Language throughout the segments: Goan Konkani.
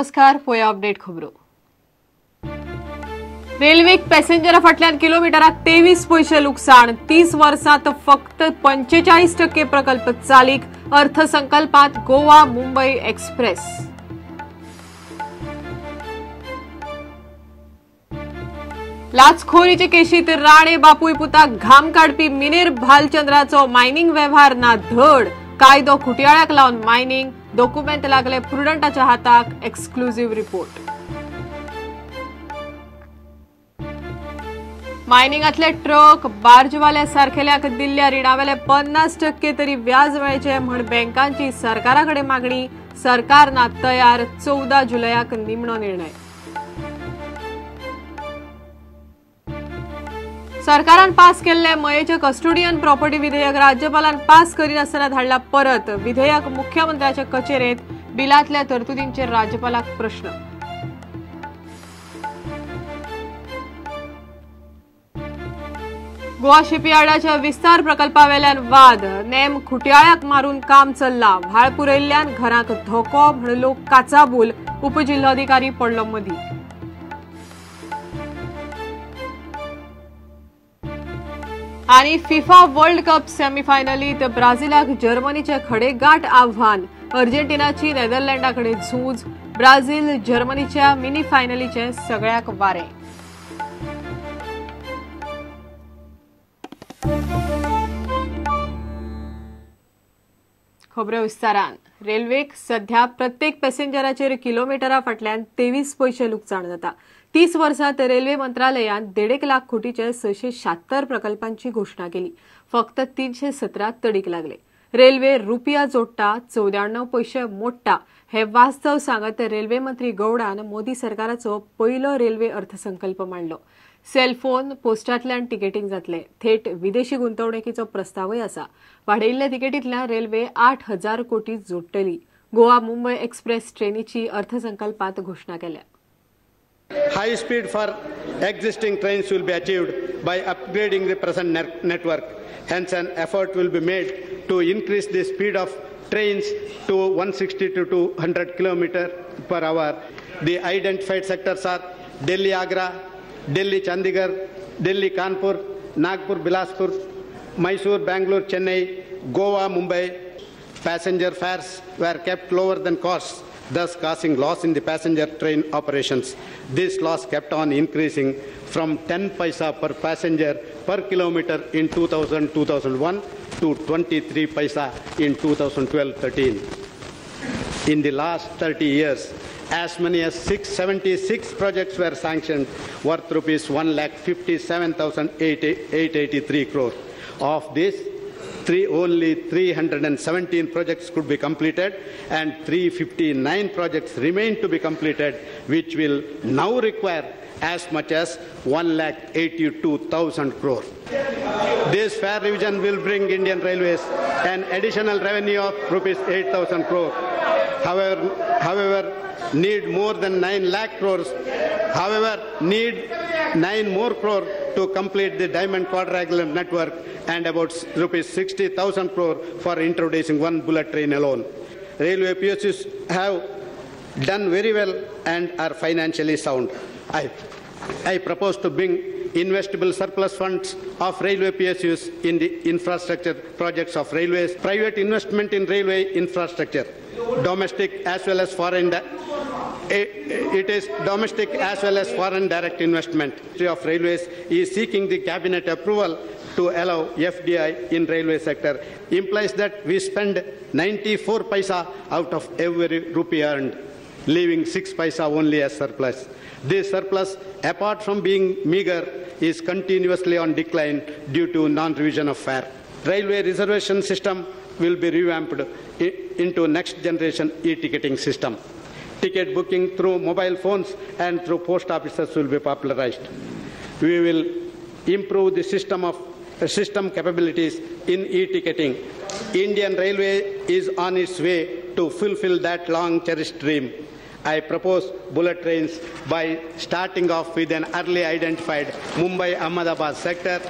नमस्कार. पोया अपडेट खबरो. रेल्वेक पॅसेंजरा फाटल्यान किलोमिटराक 23 पयशे लुकसाण. 30 वर्सांत फक्त 45% प्रकल्प चालीक. अर्थसंकल्पात गोवा मुंबई एक्सप्रेस. लाचखोरीचे केशीत राणे बापूय पुताक घाम काडपी मिनेर भालचंद्राचो मायनिंग वेव्हार ना धड. कायदो खुटयाळ्याक लावन मायनिंग डॉक्युमेंट लागले प्रुडंटाच्या हाताक. Exclusive report. मायनिंगातले ट्रक बार्जवाल्या सारखेल्याक दिल्ल्या रिणावेले 50% तरी व्याज मेळचे म्हण बँकांची सरकारा कडेन मागणी. सरकार ना तयार. 14 जुलयाक निमणो निर्णय. सरकारान पास केल्ले मयेचे कस्टोडियन प्रॉपर्टी विधेयक राज्यपालान पास करिनासतना धाडला परत. विधेयक मुख्यमंत्र्याच्या कचेरेत. बिलांतल्या तरतुदींचेर राज्यपालाक प्रश्न. गोवा शिपयार्डाच्या विस्तार प्रकल्पावेल्यान वाद. नेम खुटयाळ्याक मारून काम चल्ला. व्हाळ पुरयल्ल्यान घरांक धोको म्हण लोक काचाबूल. उपजिल्होधिकारी पडलो मदीं. आनी फिफा वर्ल्ड कप सेमीफायनलीत ब्राझिलाक जर्मनीचे खडेगांठ आव्हान. अर्जेंटिनाची नेदरलँडा कडेन झूज. ब्राझील जर्मनीच्या मिनी फायनलीचे सगळ्याक वारें. खबरो विस्तारान. रेल्वेक सध्या प्रत्येक पॅसेंजराचेर किलोमिटरा फाटल्यान 23 पयशे लुकसाण जाता. 30 वर्सांत रेल्वे मंत्रालयान 1.5 लाख कोटीचे 676 प्रकल्पांची घोशणा केली. फक्त 317 तडीक लागले. रेल्वे रुपया जोडटा 94 पयशे मोडटा हे वास्तव सांगत रेल्वे मंत्री गौडान मोदी सरकाराचो पयलो रेल्वे अर्थसंकल्प मांडलो. सेलफोन पोस्टांतल्यान तिकेटींग जातले. थेट विदेशी गुंतवणुकीचो प्रस्तावय आसा. वाडयिल्ल्या तिकेटींतल्यान रेल्वे 8,000 कोटी जोडटली. गोवा मुंबय एक्सप्रेस ट्रेनीची अर्थसंकल्पात घोशणा केल्या. High speed for existing trains will be achieved by upgrading the present network. Hence, an effort will be made to increase the speed of trains to 160 to 200 km per hour. The identified sectors are Delhi Agra, Delhi Chandigarh, Delhi Kanpur, Nagpur Bilaspur, Mysore Bangalore Chennai, Goa Mumbai. Passenger fares were kept lower than costs, thus causing loss in the passenger train operations. This loss kept on increasing from 10 paisa per passenger per kilometer in 2000-2001 to 23 paisa in 2012-13. In the last 30 years, as many as 676 projects were sanctioned worth rupees 1,57,883 crore. Of this, only 317 projects could be completed and 359 projects remain to be completed, which will now require as much as 1,82,000 crore. This fare revision will bring Indian Railways an additional revenue of rupees 8,000 crore. However, need more than 9 lakh crores. However, need 9 more crore to complete the Diamond Quadrilateral network and about rupees 60,000 crore for introducing one bullet train alone. Railway PSUs have done very well and are financially sound. I propose to bring investable surplus funds of railway PSUs in the infrastructure projects of railways, private investment in railway infrastructure, domestic as well as foreign. It is domestic as well as foreign direct investment. Ministry of Railways is seeking the cabinet approval to allow FDI in railway sector. Implies that we spend 94 paisa out of every rupee earned, leaving 6 paisa only as surplus. This surplus, apart from being meager, is continuously on decline due to non-revision of fare. Railway reservation system will be revamped into next generation e-ticketing system. Ticket booking through mobile phones and through post offices will be popularized. We will improve the system capabilities in e-ticketing. Indian Railway is on its way to fulfill that long cherished dream. I propose bullet trains by starting off with an early identified Mumbai-Ahmedabad sector.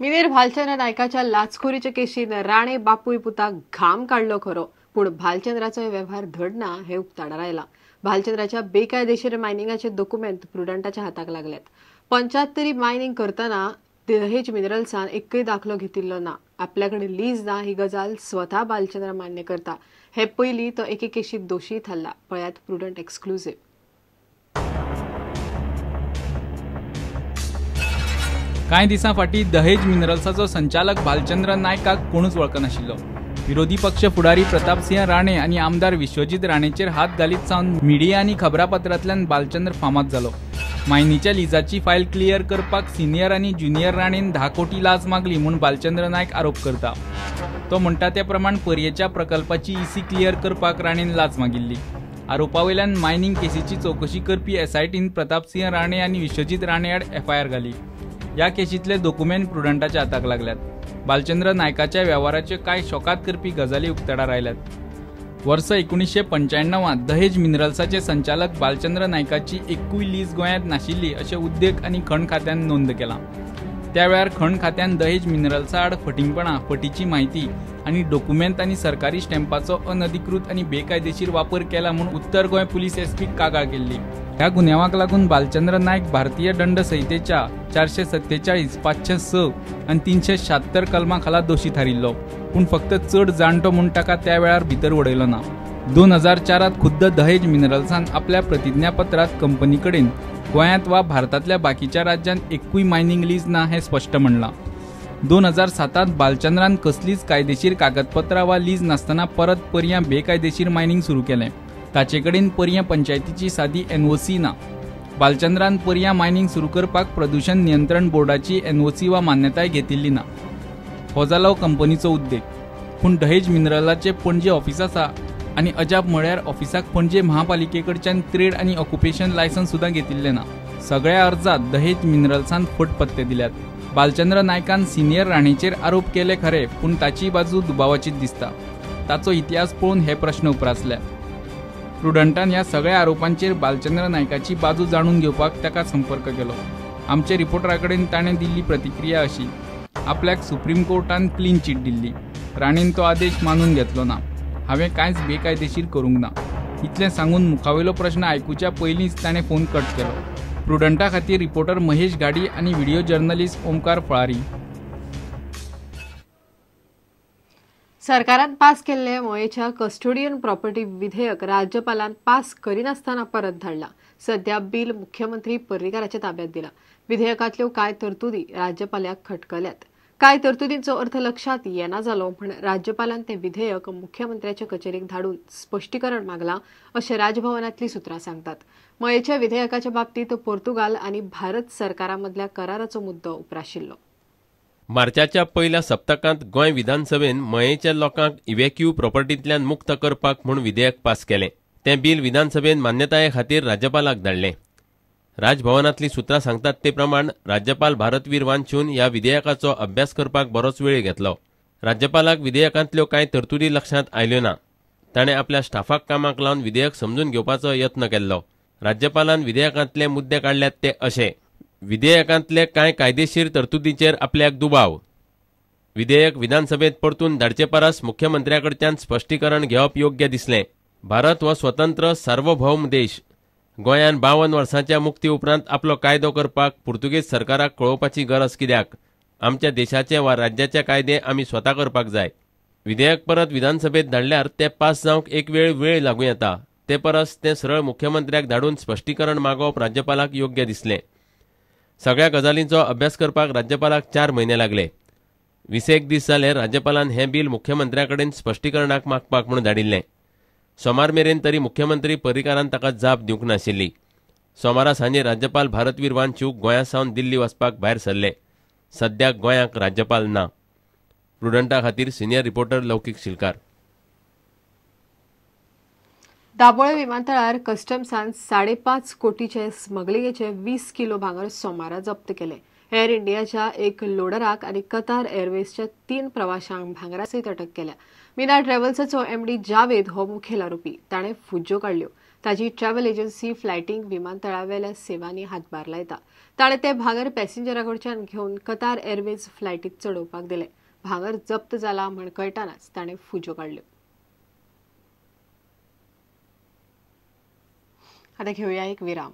मिनेर Bhalchandra नायकाच्या लाचखोरीच्या केशीन Rane बापूय पुताक घाम काडलो खरो, पूण भालचंद्राचो वेव्हार धड ना हे उक्ताडार आयला. भालचंद्राच्या बेकायदेशीर मायनिंगाचे दोकुमेंत प्रुडंटाच्या हाताक लागल्यात. 75 मायनिंग करतना दहेज मिनरल्सान एकय दाखलो घेतिल्लो ना, आपल्याकडे लीज ना ही गजाल स्वता भालचंद्र मान्य करता. हे पयलीं तो एके केशीत दोशी थारला. पळयात प्रुडंट एक्सक्लुझिव्ह. कांय दिसां फाटीं दहेज मिनरल्साचो संचालक भालचंद्र नायकाक कोणूच वळखनाशिल्लो. विरोधी पक्ष फुडारी प्रतापसिंह राणे आनी आमदार विश्वजीत राणेचेर हात घालीत सावन मिडिया आनी खबरापत्रांतल्यान भालचंद्र फामाद जालो. मायनीच्या लिजाची फायल क्लियर करपाक सिनियर आनी ज्युनियर राणेन 10 कोटी लाच मागली म्हूण भालचंद्र नायक आरोप करता. तो म्हणटा ते प्रमाण पर्येच्या प्रकल्पाची इसी क्लियर करपाक राणेन लाच मागिल्ली. आरोपा वयल्यान मायनिंग केसीची चवकशी करपी एसआयटीन प्रतापसिंह राणे आनी विश्वजीत राणे आड एफआयआर घाली. ह्या केशींतले दोकुमेंत प्रुडंटाच्या हाताक लागल्यात. भालचंद्र नायकाच्या वेव्हाराच्यो कांय शोकात करपी गजाली उक्ताडार आयल्यात. वर्स 1995 दहेज मिनरल्साचे संचालक भालचंद्र नायकाची एकूय लीज गोंयांत नाशिल्ली अशें उद्देग आनी खण खात्यान नोंद केलां. त्या वेळार खण खात्यान दहेज मिनरल्सा आड फटींगपणां, फटीची म्हायती आनी डॉक्युमेंत आनी सरकारी स्टॅम्पाचो अनधिकृत आनी बेकायदेशीर वापर केला म्हूण उत्तर गोंय पुलीस एसपीक कागाळ केल्ली. ह्या गुन्यांवाक लागून भालचंद्र नायक भारतीय दंड संहितेच्या 447, 506 आनी 376 कलमा खाला दोशी थारिल्लो, पूण फक्त चड जाणटो म्हूण ताका त्या वेळार भितर उडयलो ना. 2004 खुद्द दहेज मिनरल्सान आपल्या प्रतिज्ञापत्रांत कंपनी कडेन गोंयांत वा भारतांतल्या बाकीच्या राज्यांत एकूय मायनिंग लीज ना हें स्पश्ट म्हणलां. 2007 भालचंद्रान कसलीच कायदेशीर कागदपत्रां वा लीज नासतना परत पर्यां बेकायदेशीर मायनिंग सुरू केलें. ताचे कडेन पर्यां पंचायतीची सादी एनओसी ना. भालचंद्रान पर्यां मायनिंग सुरू करपाक प्रदूषण नियंत्रण बोर्डाची एनओसी वा मान्यताय घेतिल्ली ना. हो जालो कंपनीचो उद्देग. पूण दहेज मिनरलाचे पणजे ऑफिस आसा आनी अजाप म्हळ्यार ऑफिसाक पणजे महापालिके कडच्यान ट्रेड आनी ऑक्युपेशन लायसन्स सुद्दां घेतिल्लें ना. सगळ्या अर्जात दहेज मिनरल्सान फट पत्ते दिल्यात. भालचंद्र नायकान सिनियर राणेचेर आरोप केले खरे, पूण ताची बाजू दुबावाचीच दिसता. ताचो इतिहास पळोवन हे प्रश्न उप्रासले. प्रुडंटान ह्या सगळ्या आरोपांचेर भालचंद्र नायकाची बाजू जाणून घेवपाक ताका संपर्क केलो. आमच्या रिपोर्टरा कडेन ताणें दिल्ली प्रतिक्रिया अशी: आपल्याक सुप्रीम कोर्टान क्लीन चीट दिल्ली, राणेन तो आदेश मानून घेतलो ना, हांवें कांयच बेकायदेशीर करूंक ना, इतलें सांगून मुखावेलो प्रश्न आयकुच्या पयलींच ताणें फोन कट केलो. प्रुडंटा खातीर रिपोर्टर महेश घाडी आनी व्हिडिओ जर्नलिस्ट ओमकार फळारी. सरकारान पास केल्ले मयेच्या कस्टोडियन प्रॉपर्टी विधेयक राज्यपालान पास करिनासतना परत धाडला. सध्या बिल मुख्यमंत्री पर्रीकाराच्या ताब्यात दिला. विधेयकांतल्यो कांय तरतुदी राज्यपालाक खटकल्यात. कांय तरतुदींचो अर्थ लक्षात येना जालो म्हण राज्यपालान ते विधेयक मुख्यमंत्र्याच्या कचेरीक धाडून स्पश्टीकरण मागलां अशें राजभवनांतली सुत्रां सांगतात. मयेच्या विधेयकाच्या बाबतींत पोर्तुगाल आनी भारत सरकारा मदल्या कराराचो मुद्दो उप्राशिल्लो. मार्चाच्या पयल्या सप्तकांत गोंय विधानसभेन मयेच्या लोकांक इव्हॅक्यू प्रॉपर्टींतल्यान मुक्त करपाक म्हूण विधेयक पास केलें. तें बील विधानसभेन मान्यताये खातीर राज्यपालाक धाडलें. राजभवनांतलीं सुत्रां सांगतात ते प्रमाण राज्यपाल भारतवीर वांचून ह्या विधेयकाचो अभ्यास करपाक बरोच वेळ घेतलो. राज्यपालाक विधेयकांतल्यो कांय तरतुदी लक्षांत आयल्यो ना. ताणें आपल्या स्टाफाक कामाक लावन विधेयक समजून घेवपाचो यत्न केल्लो. राज्यपालान विधेयकांतले मुद्दे काडल्यात ते अशे: विधेयकांतले कांय कायदेशीर तरतुदींचेर आपल्याक दुबाव, विधेयक विधानसभेत परतून धाडचे परस मुख्यमंत्र्याकडच्यान स्पश्टीकरण घेवप योग्य दिसलें. भारत हो स्वतंत्र सार्वभौम देश. गोंयान 52 वर्सांच्या मुक्ती उपरांत आपलो कायदो करपाक पुर्तुगेज सरकाराक कळोवपाची गरज कित्याक? आमच्या देशाचे वा राज्याचे कायदे आमी स्वता करपाक जाय. विधेयक परत विधानसभेत धाडल्यार ते पास जावंक एक वेळ वेळ लागूं येता. ते परस तें सरळ मुख्यमंत्र्याक धाडून स्पश्टीकरण मागोवप राज्यपालाक योग्य दिसलें. सगळ्या गजालींचो अभ्यास करपाक राज्यपालाक 4 म्हयने लागले. 20 दीस जाले राज्यपालान हें बील मुख्यमंत्र्या कडेन स्पश्टीकरणाक मागपाक म्हूण धाडिल्लें. सोमार मेरेन तरी मुख्यमंत्री पर्रीकारान ताका जाप दिवंक नाशिल्ली. सोमारा सांजे राज्यपाल भारतवीर वांचू गोंया सावन दिल्ली वचपाक भायर सरले. सद्याक गोंयाक राज्यपाल ना. प्रुडंटा खातीर सिनियर रिपोर्टर लौकीक शिलकार. दाबोळे विमानतळार कस्टम्सान 5.5 कोटीचे स्मगलिंगेचे 20 किलो भांगर सोमारा जप्त केले. एअर इंडियाच्या एक लोडराक आनी कतार एअरवेजच्या 3 प्रवाशांक भांगरा सयत अटक केल्या. मीना ट्रॅव्हल्साचो एमडी जावेद हो मुखेल आरोपी. ताणें फुज्ज्यो काडल्यो. ताजी ट्रॅव्हल एजन्सी फ्लायटींक विमानतळावेल्या सेवांनी हातभार लायता. ताणें ते भांगर पॅसेंजरा कडच्यान घेवन कतार एअरवेज फ्लायटीत चडोवपाक दिले. भांगर जप्त जाला म्हण कळटानाच ताणें फुज्यो काडल्यो. आता घेऊया एक विराम.